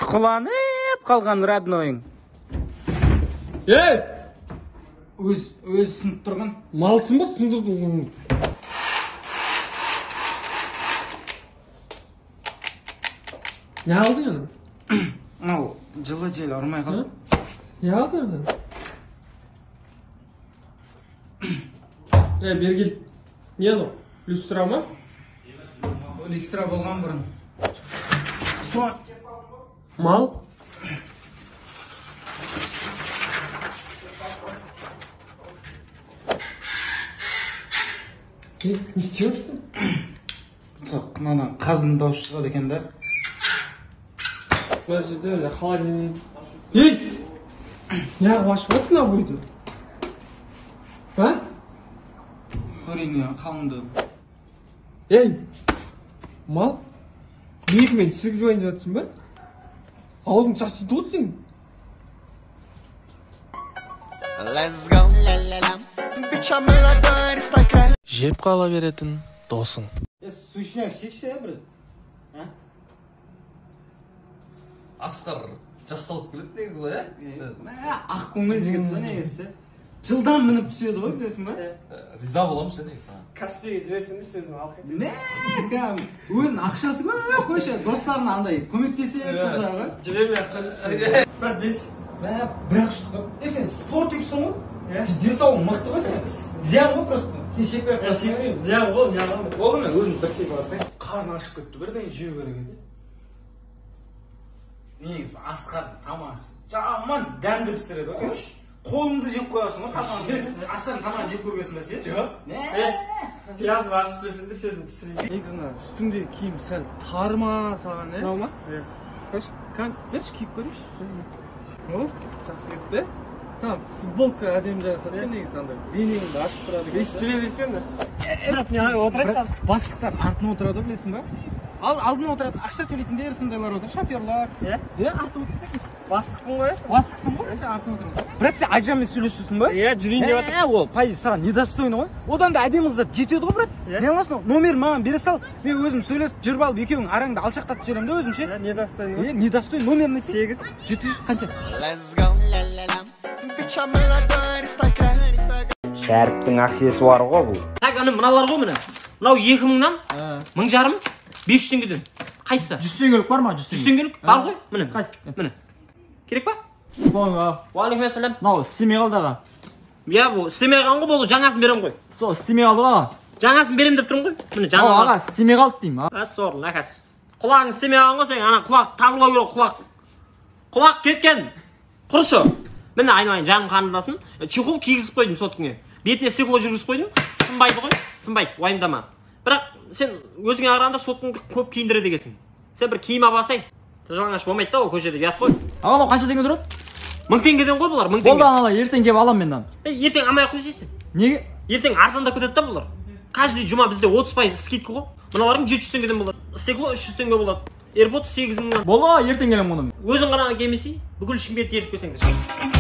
Шұқыланып қалған роднойың. Ей! Өз сынып тұрған. Малсың ба, сындырдың? Не алдың аны? Мынау жылы жел ұрмай қалды. Не алдың аны? Ей, бері кел. Не анау? Люстра ма? Люстра болған бұрын. Мал? Не істеп отырсың? Жоқ, мынадан қазының дауысы шығады екен да. Мына жерде холодильник. Ей! Неғып ашып отырсың обойды? А? Көрейін қалыңды. Ей! Мал? Екімен сігіп жуайын деп жатырсың ба? Аузың шашиды ғой сенің. Жеп қала беретін досың. Сушняк шекші бір. Асқар жақсы алып келеді негізі ғой, ә? Ақ көңіл жігіт қой негізі. Жылдам мініп түседі ғой, білесің ба? Риза боламын ше негізі саған. Каспийге жіберсеңдерші, өзім алып кетемін. Мә, кәдімгі өзінің ақшасы көп қойшы, достарына андай көмектеседі сондай ғой. Жібермей ақ қойыңызшы. Брат, бес. Мә, бір-ақ штук қой. Е, сен спортиксің ғой? Денсаулығың мықты ғой сен. Зиян ғой просто. Сен шекпей ақ қойсаң. Шекпеймін, зиян ғой, не аламын. Болды ма, өзің бір шегіп алсаң. Қарны ашып кетті, бірдеңе жеу керек еді. Негізі Асқардың тамағы жаман дәмді пісіреді ғой. Қойшы, қолыңды жеп қоясың ғой тамағын. Асқардың тамағын жеп көргенсің ба сен? Жоқ. Пиязын ашып берсеңдерші, өзім пісірейін. Негізі мына үстіңдегі киім сәл тар ма саған, е? Мынау ма? Иә. Қойшы, кән, берші киіп көрейінші. О, жақсы кетті. Саған футболка әдемі жарасады екен негізі андай. Денеңді ашып тұрады екен. Өйстіп жүре берсең де. Брат, не отырайықшы. Бастықтар артына отырады ғой, білесің ба? Ал алдына отырады, ақша төлейтіндер сондайлар отыр, шоферлар. Иә? Иә, артына отырсақ. Бастықпын ғой. Бастықсың ғой? Артына отырмыз. Брат, сен Айжанмен сөйлесесің ба? Иә, жүрейін деп жатыр. Ол пайыз саған недостойный ғой. Одан да әдемі қыздар жетеді ғой, брат. Не аласың? Номерін маған бере сал. Мен өзім сөйлесіп жүріп алып, екеуің араңды алшақтатып жіберемін да өзім ше. Иә, недостойный ғой. Иә, недостойный номерін айтсай. 8 700 қанша? Шәріптің аксессуары ғой бұл. Так, ана мыналар ғой міне. Мынау 2000-нан, 1500, 500 теңгеден. Қайсысы? 100 теңгелік бар ма? 100 теңгелік бар ғой, міне. Қайсы? Міне. Керек па? Уағалейкум ассалам. Мынау істемей қалды аға. Иә, бұл істемей қалған ғой, бұл жаңасын беремін ғой. Сол істемей қалды ғой аға. Жаңасын беремін деп тұрмын ғой. Міне жаңа. Аға, істемей қалды деймін. А, сорлы, нәкәс. Құлағың істемей қалған ғой сен, ана құлақ тазалау керек, құлақ. Құлақ кеткен. Құрышы. Міне айналайын, жаным қарындасын. Чехол кигізіп қойдым соткіңе. Бетіне стекло жүргізіп қойдым. Сынбайды ғой, сынбайды, уайымдама. Бірақ сен өзіңе қарағанда соткаңды көп киіндіреді екенсің. Сен бір киім алсаң, жалаңаш болмайды да ол көшеде, ұят қой. Аға, мынау қанша теңге тұрады? 1000 теңгеден ғой бұлар, 1000 теңге. Болды, аға, ертең келіп аламын мен мынаны. Ертең алмай ақ қойсайшы. Неге? Ертең арзандап кетеді да бұлар. Каждый жұма бізде 30% скидка ғой. Мыналардың 700 теңгеден болады. Стекло 300 теңге болады. AirPods 8000-нан. Болды, ертең келемін оны. Өзің ғана келмесей, бүкіл Шымкентті ертіп келсеңдер.